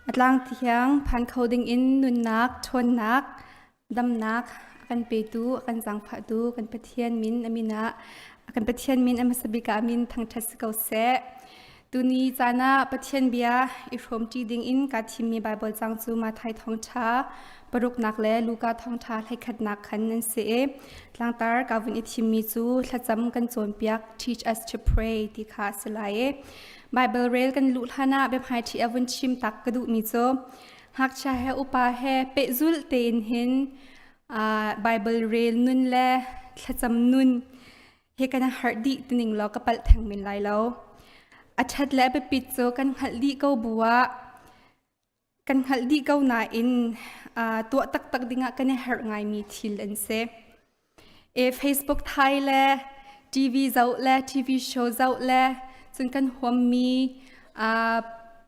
A tlang thiang phan kho ding in nunnak, ṭhawnnak, damnak a kan petu, a kan zaangfahtu kan Pathian min a min ah kan Pathian min a hmasa bik ah a min thangṭhat si ko seh. Tuni caan ah Pathian bia i hrawmṭi ding in kaa thimmi Baibal cang cu Matthai thawngṭha paruknak le Luka thawngṭha hleikhatnak khan nan si i tlangtar ka vun i thimmi cu thlacam kan cawnpiak teach us to pray ti kha a si lai i Baibal rel kan luh hlan ah biahmaiṭhi a vun chim tak ka duhmi cu ngakchia he upa he pehzulh tein hin Baibal rel nun le thlacam nun he kan harh dih tining law ka palh theng men lai lo. A ṭhat le a biapit cu kan hngalh dih ko bu ah kan hngalh dih ko nain tuah taktak dingah kan i harh ngaimi thil an si. E Facebook thai le TV zoh le TV show zoh le cun kan huammi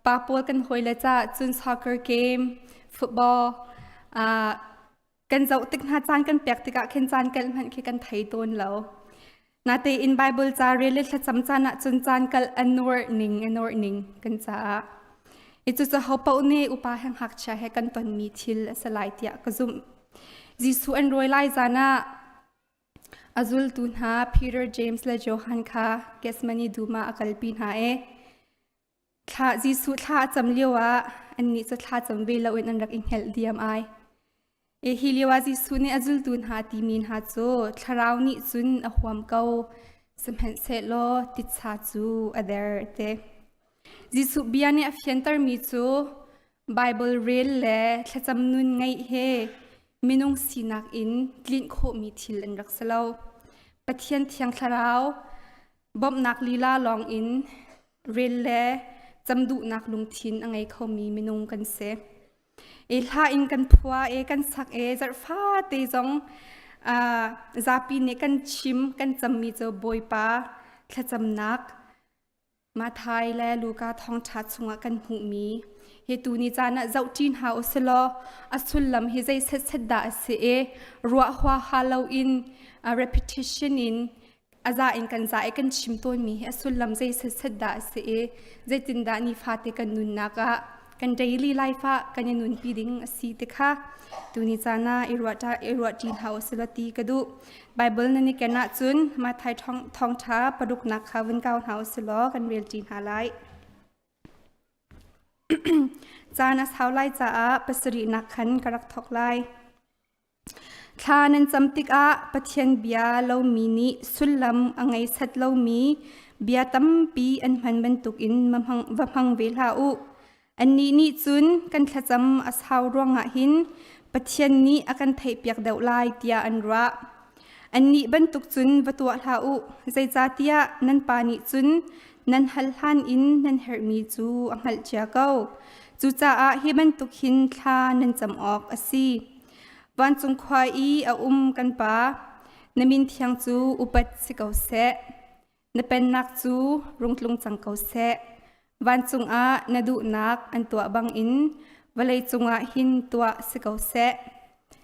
pa pawl kan hawi le ca cun soccer game, football kan zoh tik hna caan kan pek tikah khin caan kal hmanh khi kan thei tawn lo. Natein Bible ca rel le thlacam caan ah cun caan kal a nuar ning a nuar ning kan caah. I cucu ho paoh nih upa he ngakchia he kan tonmi thil a si lai tiah ka zumh. Jesuh an rawi lai zan ah a zultu hna Peter, James le Johan kha Gethsemane dum ah a kalpi hna i thla Jesuh thla a cam lio ah annih cu thla cam ve loin an rak i hngelh diam ai. E hi lio ah Jesuh nih a zultu hna timi hna cu thlarau nih cun a huam ko, sihmanhsehlaw titsa cu a der te. Jesuh bia nih a fiantermi cu Baibal rel le thlacam nun ngeih he minung sinak in tlinh khawhmi thil an rak si lo. Pathian thiang thlarau bawmhnak lila lawng in rel le cam duhnak lungthin a ngei khomi minung kan si. E hla in kan phua e kan sak e zarhfa te zong zapi nih kan chim kan cammi cu Bawipa thlacamnak Mathai le Luka thawngṭha chungah kan hmuhmi hi tuni caan ah zohṭi hna u silaw a sullam hi zei setset dah a si i ruah huaha loin repetition in a za in kan za i kan chim tawnmi hi a sullam zei setset dah a si i zeitindah nifate kan nunnak ah kan daily life ah kan i nunpi ding a si ti kha tuni caan ah i ruahṭi hna u silaw ti ka duh. Bible nan i ken ahcun Matthai thawngṭha paruknak kha vun kau hna u silaw kan relṭi hna lai. Caan a sau lai caah pasarihnak khan ka rak thawk lai. Thla nan cam tikah Pathian bia lomi nih sullam a ngei set lomi bia tampi an hman bantukin va hmang ve hlah u. Annih nih cun kan thlacam a sau ruangah hin Pathian nih a kan theihpiak deuh lai tiah an ruah. Annih bantuk cun va tuah hlah u, zeicahtiah nan Pa nih cun nan hal hlan in nan herhmi cu a hngalh cia ko. Cucaah hi bantuk hin thla nan cam awk a si. Vancung khua i a um kan Pa, na min thiang cu upat si ko seh. Na pennak cu rung tlung cang ko seh. Vancung ah na duhnak an tuah bangin vawlei cungah hin tuah si ko seh.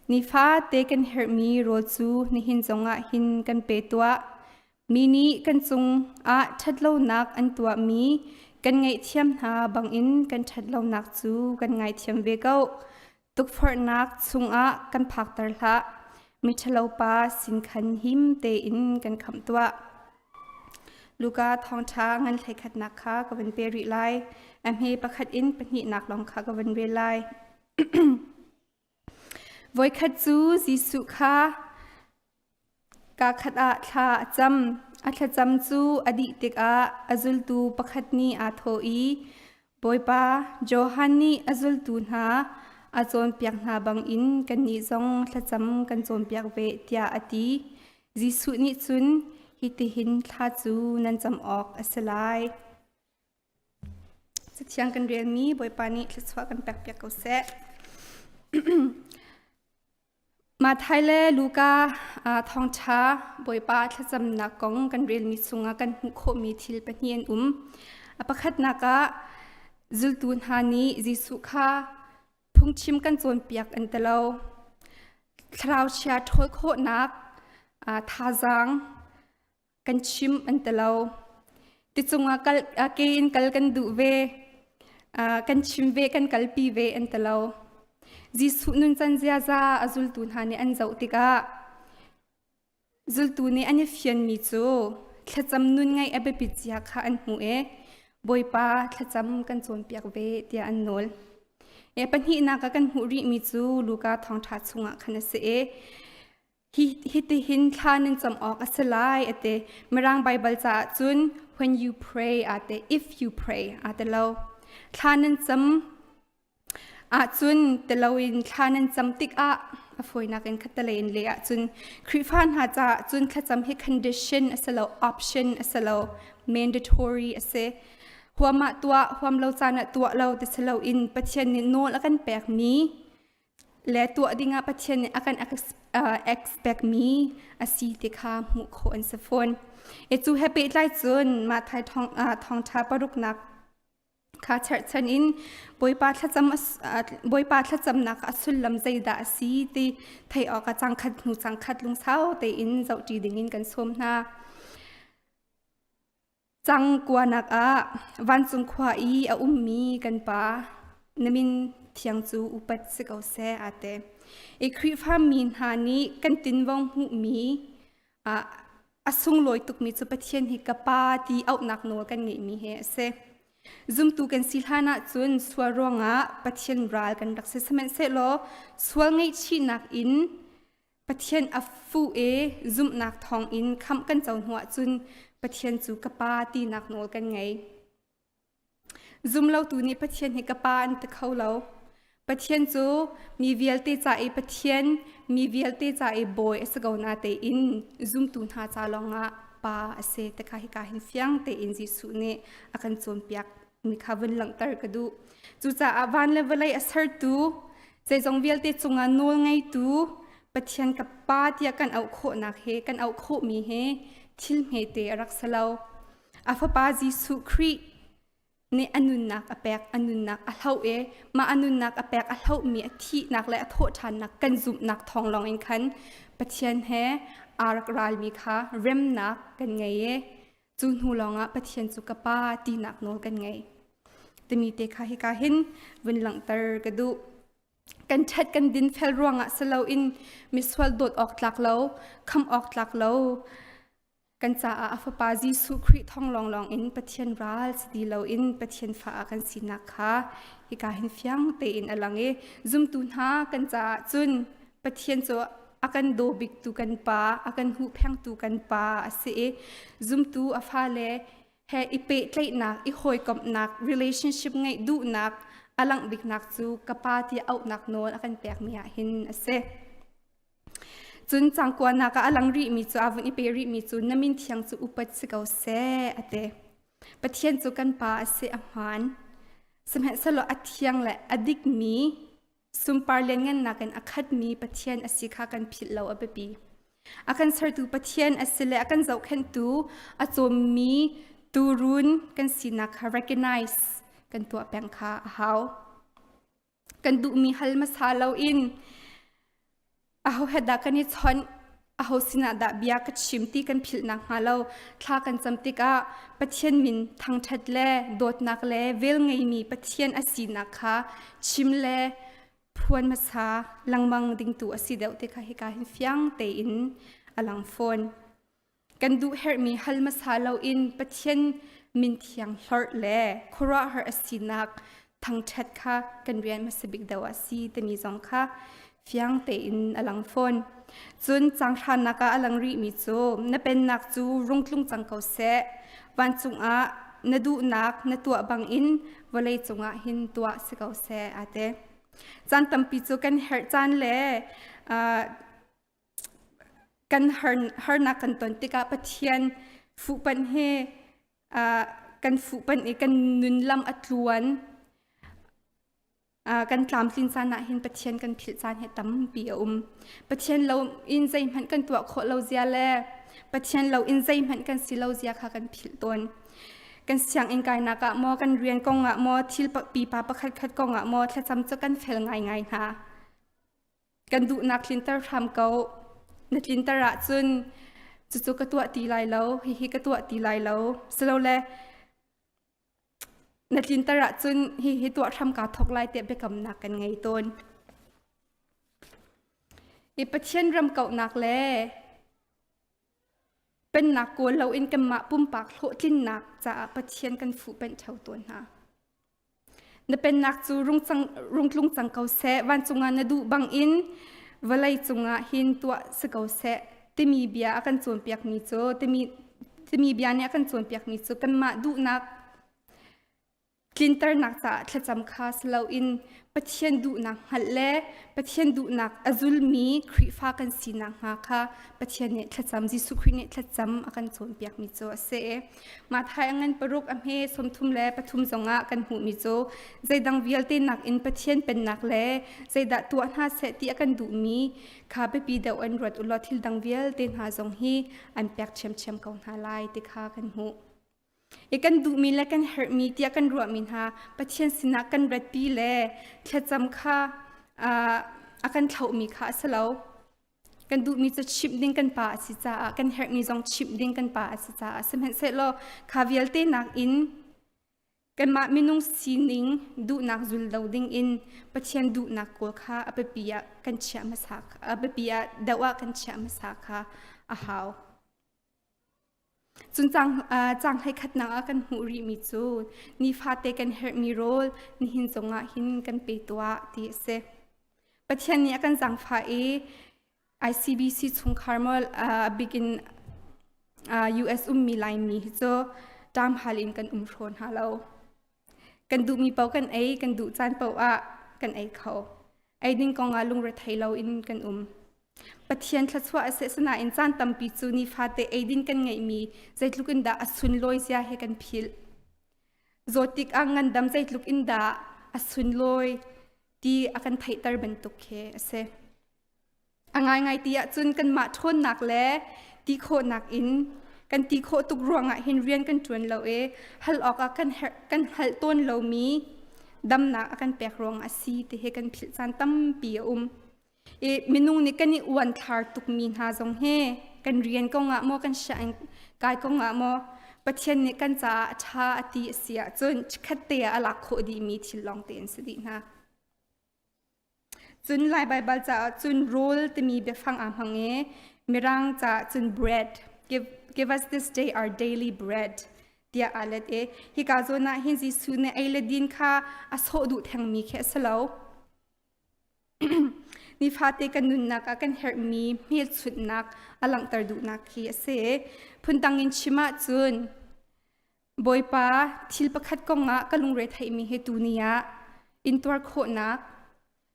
Nifate kan herhmi rawl cu nihin zongah hin kan pe tuah. Mi nih kan cungah ṭhatlonak an tuahmi kan ngaihthiam hna bangin kan ṭhatlonak cu kan ngaithiam ve ko. Tukforhnak chungah kan phakter hlah. Miṭhalopa sin khan him tein kan khamh tuah. Luka thawngṭha ngan hleikhatnak kha ka van pe rih lai. A hme pakhat in pahnihnak lawng kha ka van rel lai. Voikhat cu Jesuh kha Kaakhat ah thla a cam. A thlacam cu a dih tikah a zultu pakhat nih aa thawh i, Bawipa, Johan nih a zultu hna a cawnpiak hna bangin kannih zong thlacam kan cawnpiak ve, tiah a ti. Jesuh nih cun, Hitihin thla cu nan cam awk a si lai. Cathiang kan relmi Bawipa nih thluachuah kan pekpiak ko seh. Matthai le Luka thawngṭha Bawipa thlacamnak kong kan relmi chungah kan hmuh khawhmi thil pahnih an um. A pakhatnak ah zultu hna nih Jesuh kha phungchim kan cawnpiak an ti lo. Thlarau chia ṭhawl khawhnak thazaang kan chim an ti lo. Ticung ah kal, ke in kal kan duh ve. Kan chim ve, kan kalpi ve an ti lo. Jesuh nuncan ziaza a zultu hna nih an zoh tikah Zultu nih an i fianmi cu thlacam nun ngeih a biapit zia kha an hmuh i Bawipa thlacam kan cawnpiak ve tiah an nawl. E pahnihnak ah kan hmuh rihmi cu Luka thawngṭha chungah khan a si i hi hitihin thla nan cam awk a si lai a ti. Mirang Baibal caah cun when you pray aa ti, if you pray aa ti lo. Thla nan cam Ahcun teloin thla nan cam tikah a fawinak in khattelei in leh ahcun Khrihfa hna caah cun thlacam hi condition a si lo, option a si lo, mandatory a si. Huam ah tuah, huam lo caan ah tuah lo ti si loin Pathian nih nawl a kan pekmi le tuah dingah Pathian nih a kan expect mi a si ti kha hmuh khawh an si fawn. E cu he pehtlai cun Matthai thawngṭha paruknak kha cherhchan in Bawipa thlacam Bawipa thlacamnak a sullam zeidah a si ti theih awkah cangkhat hnu cangkhat lungsau tein zohṭi dingin kan sawm hna. Cang kuanak ah vancung khua i a ummi kan pa na min thiang cu upat si ko seh aa ti. I Khrihfa mi hna nih kan tinvo hmuhmi a sunglawi tukmi cu Pathian hi ka Pa ti auhnak nawl kan ngeihmi hi a si. Zumtu kan si hlan ahcun sual ruangah Pathian ral kan rak si. Sihmanhsehlaw sual ngaihchihnak in Pathian a fuh i zumhnak thawngin khamh kan co hnu ahcun Pathian cu ka Pa tinak nawl kan ngei. Zumlotu nih Pathian hi ka Pa an ti kho lo. Pathian cu mi vialte ca i Pathian, mi vialte ca i bawi a si ko natein zumtu hna ca lawngah Pa a si ti kha hika hin fiang tein Jesuh nih a kan cawnpiak mi kha vun langhter ka duh. Cucaah van le vawlei a sertu, zeizong vialte cungah nawl ngeitu Pathian ka Pa tiah kan auh khawhnak he kan auh khawhmi he thil hmete a rak si lo. A fapa Jesuh Khrih nih a nunnak a pek, a nunnak a hloh i mah a nunnak a pek a hlohmi a thihnak le a thawhṭhannak kan zumhnak thawng lawng in khan Pathian he aa rak ralmi kha remnak kan ngei i cu hnu lawngah Pathian cu ka Pa tinak nawl kan ngei. Timi te kha hika hin vun langhter ka duh. Kan ṭhat kan dinfel ruangah si loin misual dawt awk tlak lo, khamh awk tlak lo, Kan caah a Fapa Jesuh Khrih thawng lawnglawng in Pathian ral si ti loin Pathian fa ah kan sinak kha hika hin fiang tein a lang i zumtu hna kan caah cun Pathian cu a kan daw biktu kan Pa, a kan huhphengtu kan Pa a si i zumtu a fale he i pehtlaihnak, i hawikomhnak, relationship ngeih duhnak a langh biknak cu ka Pa tiah auhnak nawl a kan pekmi ah hin a si. Cun cangkuanak ah a lang rihmi cu aa vun i pe rihmi cu na min thiang cu upat si ko seh a ti. Pathian cu kan Pa a si a hmaan. Sihmanhsehlaw a thiang le a dikmi sunpar lianngannak in a khatmi Pathian a si kha kan philh lo a biapi. A kan sertu Pathian a si le a kan zohkhenhtu a cawmmi tuurun kan sinak kha recognize kan tuah peng kha a hau. Kan duhmi hal hmasa loin aho he dah kan i chawnh, aho sinah dah bia ka chim ti kan philh nakhnga lo thla kan cam tikah Pathian min thangṭhat le dawtnak le vel ngeimi Pathian a sinak kha chim le phuan hmasa lengmang dingtu a si deuh ti kha hika hin fiang tein a lang fawn. Kan duh herhmi hal hmasa loin Pathian min thiang hlorh le khuaruahhar a sinak thangṭhat kha kan rian hmasa bik deuh a si timi zong kha fiang tein a lang fawn. Cun caanghranak ah a lang rihmi cu na pennak cu rung tlung cang ko seh, vancung ah na duhnak na tuah bangin vawlei cungah hin tuah si ko seh aa ti. Caan tampi cu kan herh caan le kan harnak kan ton tikah Pathian fuhpanh hi kan fuhpanh i kan nun lam a tluan kan tlamtlin caan ah hin Pathian kan philh caan hi tampi a um. Pathian lo in zeihmanh kan tuah khawh lo zia le Pathian lo in zeihmanh kan si lo zia kha kan philh tawn. Kan sianginn kainak ah maw, kan rian kong ah maw, thil pipa pakhat khat kong ah maw thlacam cu kan fel ngaingai hna. Kan duhnak tlinter hram ko. Na tlinter ahcun cucu ka tuah ti lai lo, hihi ka tuah ti lai lo. Silole Na tlinter ahcun hihi tuah hram kaa thawk lai tiah biakamnak kan ngei tawn. I Pathian ram kauhnak le pennak kawl loin kanmah pumpak hlawhtlinnak caah Pathian kan fuhpanh ṭheo tawn hna. Na pennak cu rung tlung cang ko seh, vancung ah na duh bangin vawlei cungah hin tuah si ko seh timi bia a kan cawnpiakmi cu timi bia nih a kan cawnpiakmi cu kanmah duhnak Tlinternak caah thlacam kha si loin Pathian duhnak hngalh le Pathian duhnak a zulmi Khrihfa kan sinak hnga kha Pathian nih thlacam, Jesuh Khrih nih thlacam a kan cawnpiakmi cu a si. Matthai a ngan paruk a hme 33 zongah kan hmuhmi cu zeidang vialte nakin Pathian pennak le zeidah tuah hna seh ti a kan duhmi kha biapi deuh an ruat u law thil dang vialte hna zong hi an pek ṭhiamṭhiam ko hna lai ti kha kan hmuh. I kan duhmi le kan herhmi tiah kan ruahmi hna Pathian sinah kan ratpi le thlacam kha a kan thlauhmi kha a si lo. Kan duhmi cu chimh ding kan pa a si caah kan herhmi zong chimh ding kan pa a si caah sihmanhsehlaw kha vialte nakin kanmah minung sining duhnak zul lo ding in Pathian duhnak kawl kha a biapi ah kan chiah hmasa a biapi ah deuh ah kan chiah hmasa kha a hau. Cun caang hleikhatnak ah kan hmuh rihmi cu nifate kan herhmi rawl nihin zongah hin kan pe tuah ti a si. Pathian nih a kan zaangfah i ICBC chungkhar maw a bik in US ummi Laimi hi cu ṭamhal in kan um hraw hna lo. Kan duhmi paoh kan ei, kan duh caan paoh ah kan ei kho. Eiding kongah lungrethei loin kan um. Pathian thluachuah a si asinain caan tampi cu nifate eidin kan ngeihmi zeitluk in dah a sunlawi zia he kan philh. Zawt tikah ngandam zeitluk in dah a sunlawi ti a kan theihter bantuk khi a si. A ngaingai ti ahcun kanmah ṭhawnnak le ti khawhnak in kan ti khawh tuk ruangah hin rian kan ṭuan lo i hal awkah kan herh kan hngalh tawn lomi damnak a kan pek ruangah a si ti hi kan philh caan tampi a um. I minung nih kan i uanthlar tukmi hna zong hi kan rian kongah maw kan sianginn kai kongah maw Pathian nih kan caah a ṭha a ti a si ahcun chikkhat te ah a lak khawh dihmi thil lawng te an si dih hna. Cun Lai Baibal caah cun rawl timi biafang aa hmang i Mirang caah cun bread, give us this day our daily bread tiah aa let i hika zawn ah hin Jesuh nih ei le din kha a sawh duh thengmi khi a si lo. Nifate kan nunnak ah kan herhmi hmelchunhnak a langhter duhnak khi a si. Phundang in chim ahcun Bawipa thil pakhat kong ah ka lungre theihmi hi tuni ah intuar khawhnak,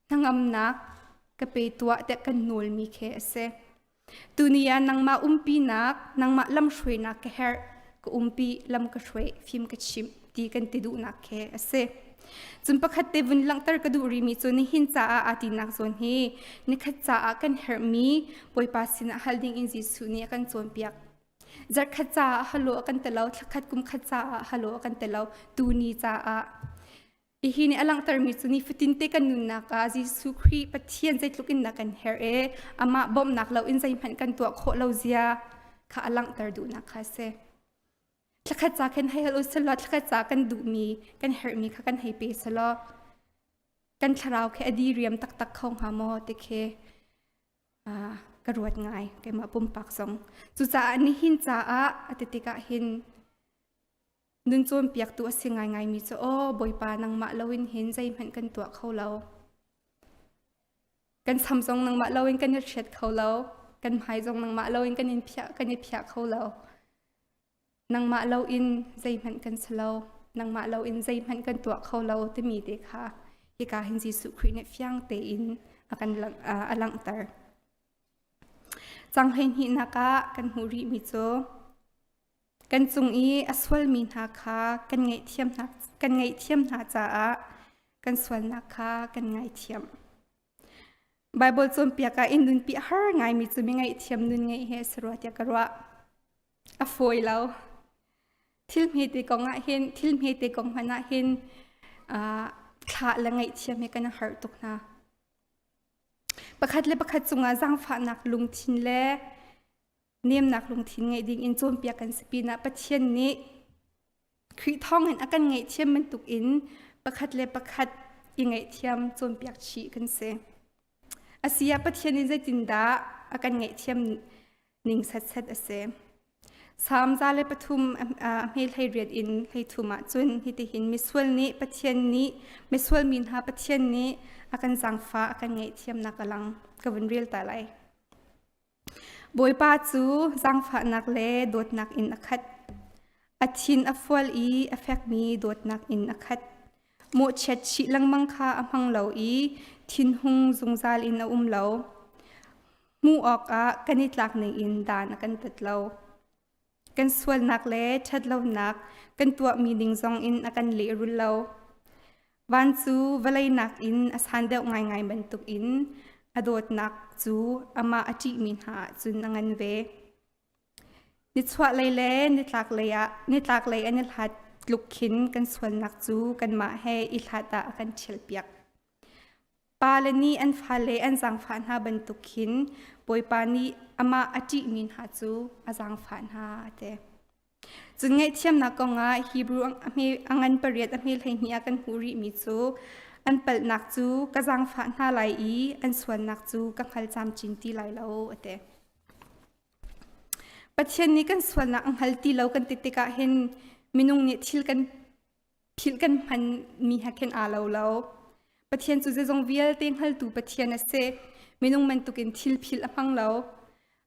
hnangamnak ka pe tuah tiah kan nawlmi khi a si. Tuni ah nangmah umpinak, nangmah lamhruainak ka herh, ka umpi, lam ka hruai, fim ka chimh ti kan ti duhnak khi a si. Cun pakhat te vun langhter ka duh rihmi cu nihin caah aa tinak zawn hi nikhat caah kan herhmi Bawipa sinah hal ding in Jesuh nih a kan cawnpiak. Zarhkhat caah halo a kan ti lo, thlakhat kumkhat caah halo a kan ti lo, tuni caah Hihi nih a langhtermi cu nifatin te kan nunnak ah Jesuh Khrih Pathian zeitluk in dah kan herh i amah bawmhnak loin zeihmanh kan tuah khawh lo zia kha a langhter duhnak kha a si. Thlakhat ca khin hei hal u selaw thlakhat ca kan duhmi, kan herhmi kha kan hei pe selaw kan thlarau khi a diriam taktak kho hnga maw ti khi ka ruat ngai keimah pumpak zong. Cucaah nihin caah a ti tikah hin Nun cawnpiaktu a si ngaingaimi cu aw Bawipa nangmah loin hin zeihmanh kan tuah kho lo. Kan sam zong nangmah loin kan i hriat kho lo. Kan hmai zong nangmah loin kan in phiah kan i phiah kho lo. Nangmah loin zeihmanh kan si lo. Nangmah loin zeihmanh kan tuah kho lo timi te kha hika hin Jesuh Khrih nih fiang tein a kan a langhter. Cang hleihnihnak ah kan hmuh rihmi cu Kan cung i a sualmi hna kha kan ngaihthiam hna, kan ngaihthiam hna caah kan sualnak kha kan ngaithiam. Baibal cawnpiak ah in nunpi a har ngaimi cu mi ngaihthiam nun ngeih hi a si rua tiah ka ruah. A fawi lo. Thil hmete kong ah hin, thil hmete kong hmanh ah hin thlah le ngaihthiam hi kan har tuk hna. Pakhat le pakhat cungah zaangfahnak lungthin le nemnak lungthin ngeih ding in cawnpiak kan si pinah Pathian nih Khrih thawngin a kan ngaihthiam bantukin pakhat le pakhat i ngaihthiam cawnpiak chih kan si. Asi ah Pathian in zeitindah a kan ngaihthiam ning setset a si. Salm 103 a hme 18 in 13 ah cun hitihin misual nih Pathian nih misual mi hna Pathian nih a kan zaangfah a kan ngaihthiamnak a lang ka vun rel ta lai. Bawipa cu zaangfahnak le dawtnak in a khat. A thin a fual i a fekmi dawtnak in a khat. Mawhchiat chih lengmang kha a hmang lo i thinhung zungzal in a um lo. Hmuh awkah kan i tlak ningin dan a kan tat lo. Kan sualnak le ṭhatlonak kan tuahmi ding zongin a kan lehrul lo. Van cu vawlei nakin a san deuh ngaingai bantukin a dawtnak cu amah a ṭihmi hna ahcun a ngan ve. Nichuahlei le nitlaklei ah nitlaklei an i hlat tluk khin kan sualnak cu kanmah he i hlat ah a kan ṭhialpiak. Pale nih an fale an zaangfah hna bantuk khin Bawipa nih amah a ṭihmi hna cu a zaangfah hna a ti. Cun ngaihthiamnak kongah Hebrew a ngan pariat a hme 12 ah kan hmuh rihmi cu an palhnak cu ka zaangfah hna lai i an sualnak cu ka hngal camcin ti lai lo a ti. Pathian nih kan sualnak a hngal ti lo kan ti tikah hin minung nih thil kan philh kan hmanmi he khin aa lo lo. Pathian cu zeizong vialte hngaltu Pathian a si. Minung bantukin thil philh a hmang lo.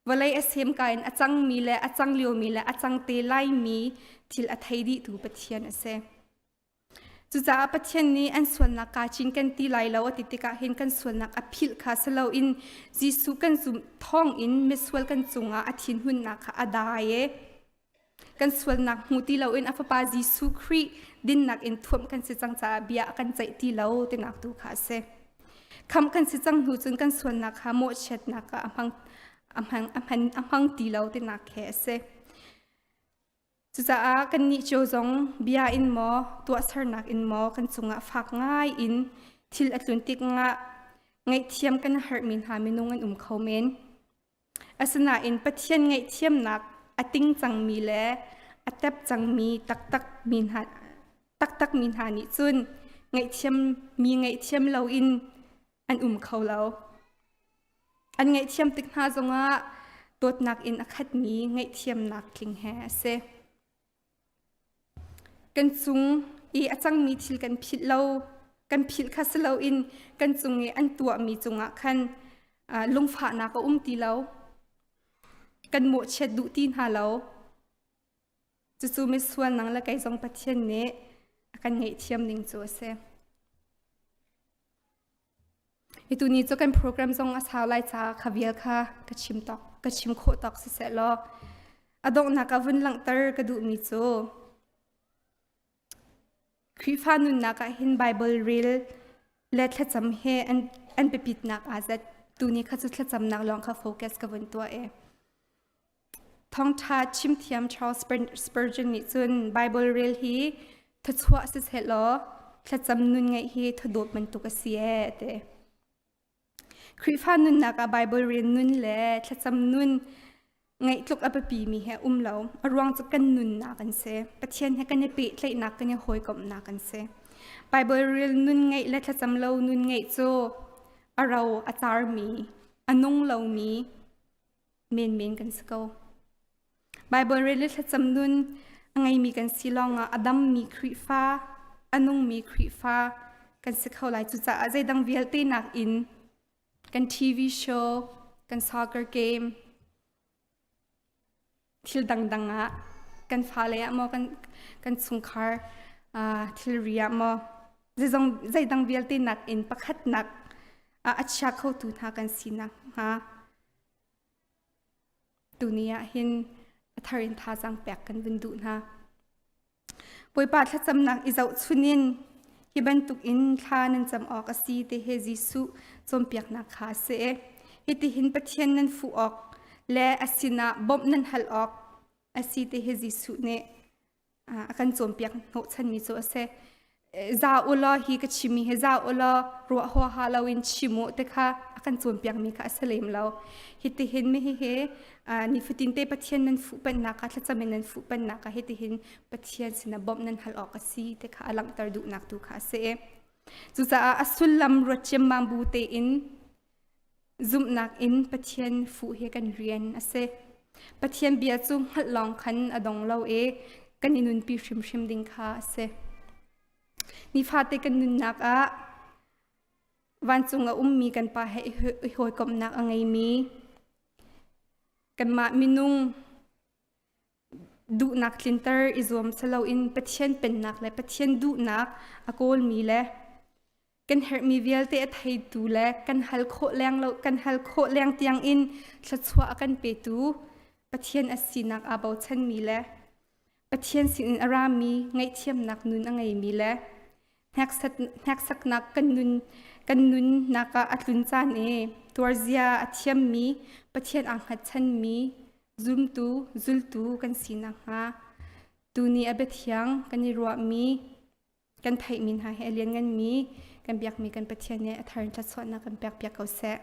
Vawlei a semka in a cangmi le a cang liomi le a cang te laimi thil a thei dihtu Pathian a si. Cucaah Pathian nih an sualnak kaa cinken ti lai lo a ti tikah hin kan sualnak a philh kha si loin Jesuh kan zumh thawngin misual kan cungah a thinhunnak kha a dai i kan sualnak hmu ti loin a fapa Jesuh Khrih dinnak in thuamh kan si cang caah bia a kan ceih ti lo tinak tu kha a si. Khamh kan si cang hnu cun kan sualnak kha mawhchiatnak ah a hmang a hmang a hman a hmang ti lo tinak he a si. Cucaah kannih cio zong bia in maw tuahsernak in maw kan cungah fak ngai in thil a tlun tikah ngaihthiam kan herhmi hna minung an um kho men. Asinain Pathian ngaihthiamnak a ting cangmi le a tep cangmi taktak mi hna taktak mi hna nih cun ngaihthiam mi ngaihthiam loin an um kho lo. An ngaihthiam tik hna zongah dawtnak in a khatmi ngaihthiamnak tling he a si. Kan cung i a cangmi thil kan philh lo, kan philh kha si loin kan cung i an tuahmi cungah khan lungfahnak a um ti lo. Kan mawhchiat duh ti hna lo. Cucu misual nang le kei zong Pathian nih a kan ngaihthiam ning cu a si. Itu ni cu kan program zong a sau lai caah kha vial kha ka chim tok ka chim khawh tawk siseh law a donghnak ah vun langhter ka duhmi cu Khrihfa nunnak ah hin Bible rel le thlacam he an an biapitnak aa zat. Tuni kha cu thlacamnak lawng kha focus ka vun tuah e. Thawngṭha chimthiam Charles Spurgeon nih cun Bible rel hi thachuah siseh law thlacam nun ngeih hi thadawt bantuk a si ee a ti. Khrihfa nunnak ah Bible rel nun le thlacam nun ngeih tluk a biapimi he um lo. A ruang cu kan nunnak an si. Pathian he kan i pehtlaihnak, kan i hawikomhnak an si. Bible rel nun ngeih le thlacam lo nun ngeih cu a ro a carmi, a nung lomi, menmen kan si ko. Baibal rel le thlacam nun a ngeimi kan si lawngah a dammi Khrihfa, a nungmi Khrihfa kan si kho lai. Cucaah zeidang vialte nakin kan TV show, kan soccer game, thil dangdang ah kan fale ah maw kan kan chungkhar thilri ah maw zeizong zeidang vialte nakin pakhatnak a chia khotu hna kan sinak hnga Tuni ah hin a thar in thazaang pek kan vun duh hna. Bawipa thlacamnak i zohchun in hi bantuk in thla nan cam awk a si ti he Jesuh cawnpiaknak kha a si. Hitihin Pathian nan fuh awk le a sinah bawmh nan hal awk a si ti he Jesuh nih a kan cawnpiak hnawhchanmi cu a si. Za ulaw hi ka chimmi hi za ulaw ruah huaha loin chim u ti kha a kan cawnpiakmi kha a si lem lo. Hitihin mi hihi nifatin te Pathian nan fuhpanhnak ah thlacam in nan fuhpanhnak ah hitihin Pathian sinah bawmh nan hal awk a si ti kha a langhter duhnak tu kha a si. Cucaah a sullam ruat ciammam bu tein zumhnak in Pathian fuh hi kan rian a si. Pathian bia cu hngalh lawng khan a dong lo i kan i nunpi hrimhrim ding kha a si. Nifate kan nunnak ah vancung a ummi kan Pa he i hawikomhnak a ngeimi kanmah minung duhnak tlinter i zuam si loin Pathian pennak le Pathian duhnak a kawlmi le kan herhmi vialte a theitu le kan hal khawh leng lo kan hal khawh leng tiang in thluachuah a kan petu Pathian a sinak aa bochanmi le Pathian sinin a rami ngaihthiamnak nun a ngeimi le hneksaknak kan nun kan nunnak ah a tlun caan i tuarzia a thiammi Pathian aa hngatchanmi zumtu zultu kan si nakhnga tuni a biathiang kan i ruahmi kan theihmi hna hi a liannganmi kan biakmi kan Pathian nih a thar in thluachuahnak kan pekpiak ko seh.